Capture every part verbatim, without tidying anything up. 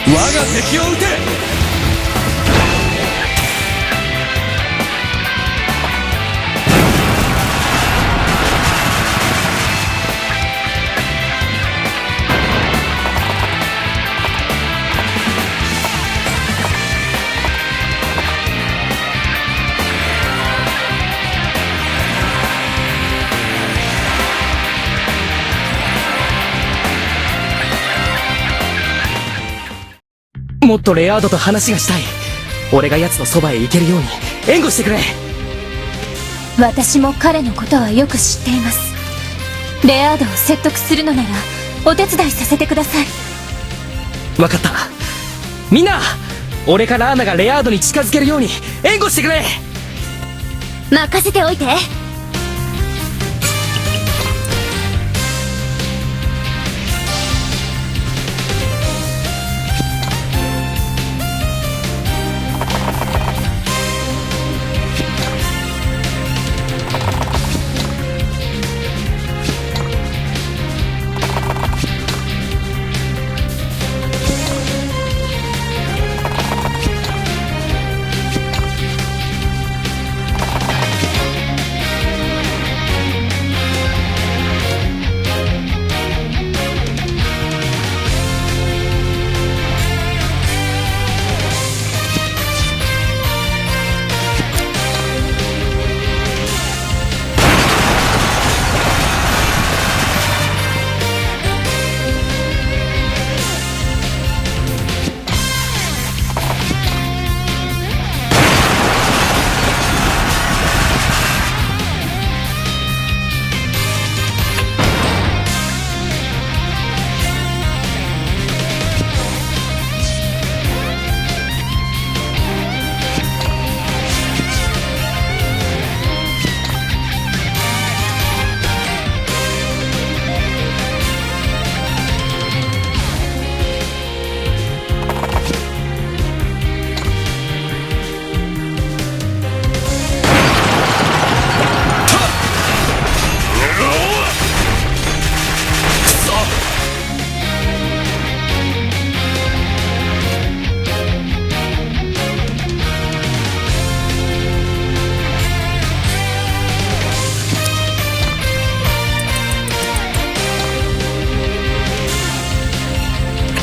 我が敵を討て。もっとレアードと話がしたい。俺が奴のそばへ行けるように援護してくれ。私も彼のことはよく知っています。レアードを説得するのなら、お手伝いさせてください。わかった。みんな、俺かラーナがレアードに近づけるように援護してくれ。任せておいて。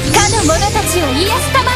かの者たちを癒やすたまえ。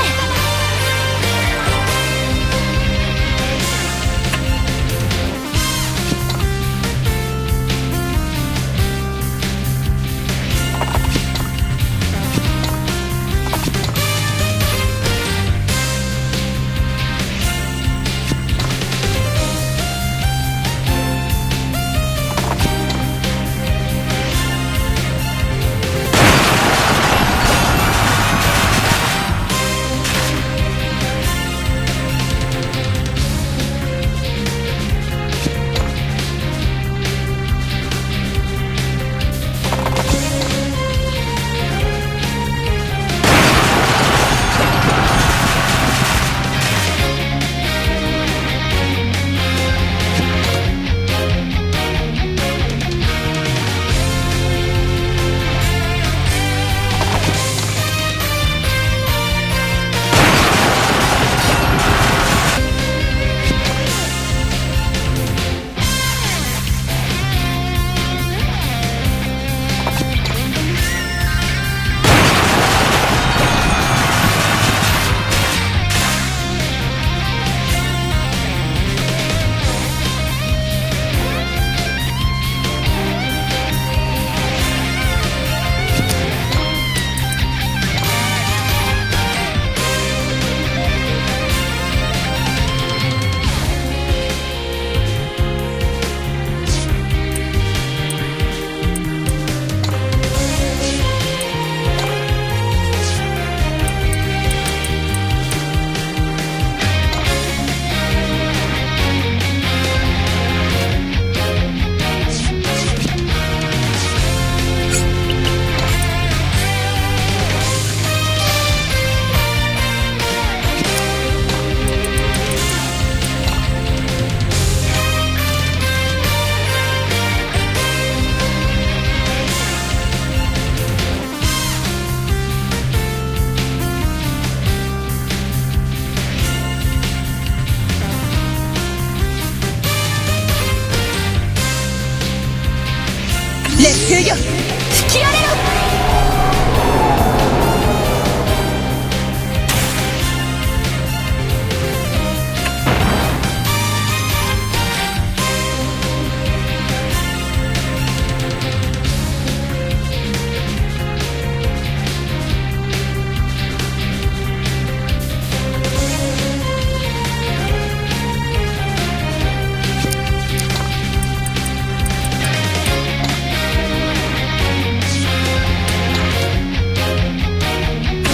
いや、吹き荒れろ。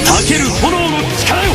たける炎の力よ。